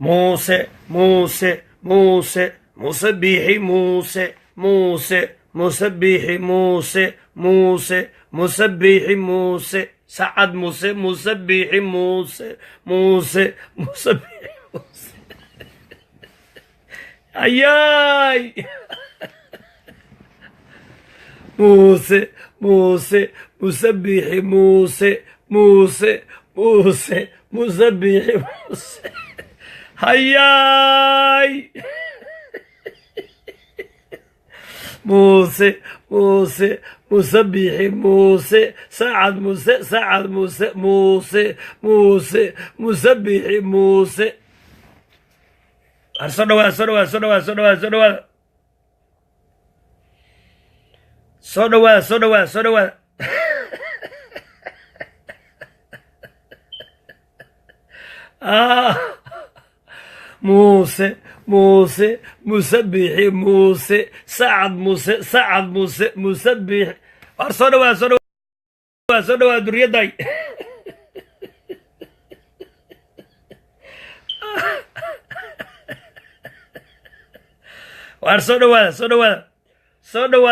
Muuse, Muuse, Muuse, Muuse Biixi, Muuse, Muuse, Muuse Biixi, Muuse, Muuse, Muuse Biixi, Muuse, Sacad Muuse, Muuse Biixi, Muuse, Muuse, Muuse Biixi, Muuse. Ayaay, Muuse, Muuse, Muuse Biixi, Muuse, Muuse, Muuse, Muuse Biixi, Muuse. Hayaay, Muuse, Muuse, Muuse Biixi, Muuse, Sacad Muuse, Sacad Muuse, Muuse, Muuse, Muuse Biixi, Muuse. Har, soo dhawaada, soo dhawaada, soo dhawaada, soo dhawaada, soo dhawaada, soo dhawaada, soo dhawaada, soo dhawaada. Muuse, Muuse, Muuse Biixi, Muuse, Sacad Muuse, Sacad Muuse, Muuse Biixi. War, soo dhawaada, soo dhawaada, soo dhawaada, duriyadday. War, soo dhawaada, soo dhawaada, soo dhawaada.